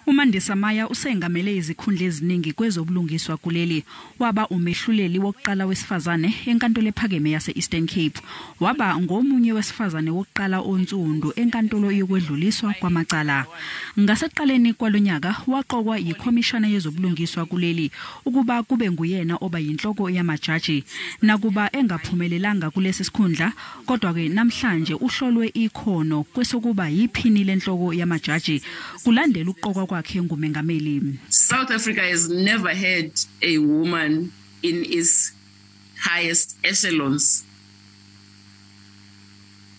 UMandisa Maya usengamele izikhundla eziningi kwezobulungiswa kuleli. Waba umehluleli wokuqala wesifazane enkantolo ephakeme yase-Eastern Cape. Waba ngomunye wesifazane wokuqala onsundu enkantolo yokwedluliswa kwamacala. Ngasekuqaleni kwalonyaka waqokwa yikhomishana yezobulungiswa kuleli ukuba kube nguyena oba yinhloko yamajaji. Nakuba engaphumelelanga kulesi sikhundla, kodwa-ke namhlanje uhlolwe ikhono kwesokuba yiphini lenhloko yamajaji kulandela ukuqokwa kwakhe ngumengameli. South Africa has never had a woman in its highest echelons.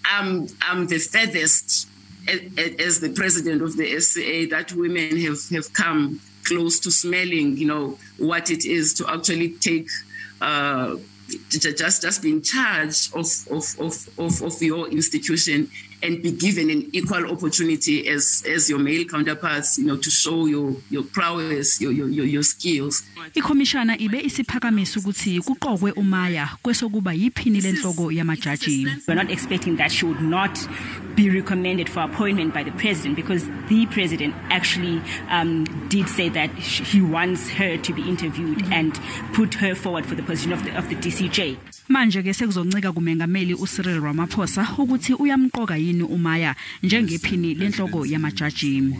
I'm the furthest as the president of the SCA that women have come close to smelling, what it is to actually take just be in charge of your institution and be given an equal opportunity as your male counterparts, to show your prowess, your skills. Ikhomishana ibe isiphakamisa ukuthi kuqokwe uMaya kwesokuba yiphini lenhloko yamajaji. We're not expecting that she would not be recommended for appointment by the president, because the president actually did say that he wants her to be interviewed and put her forward for the position of the DCJ. Manje ke sekuzoncika kumengameli uCyril Ramaphosa ukuthi uyamqoka yini uMaya njengephini lenhloko yamajaji.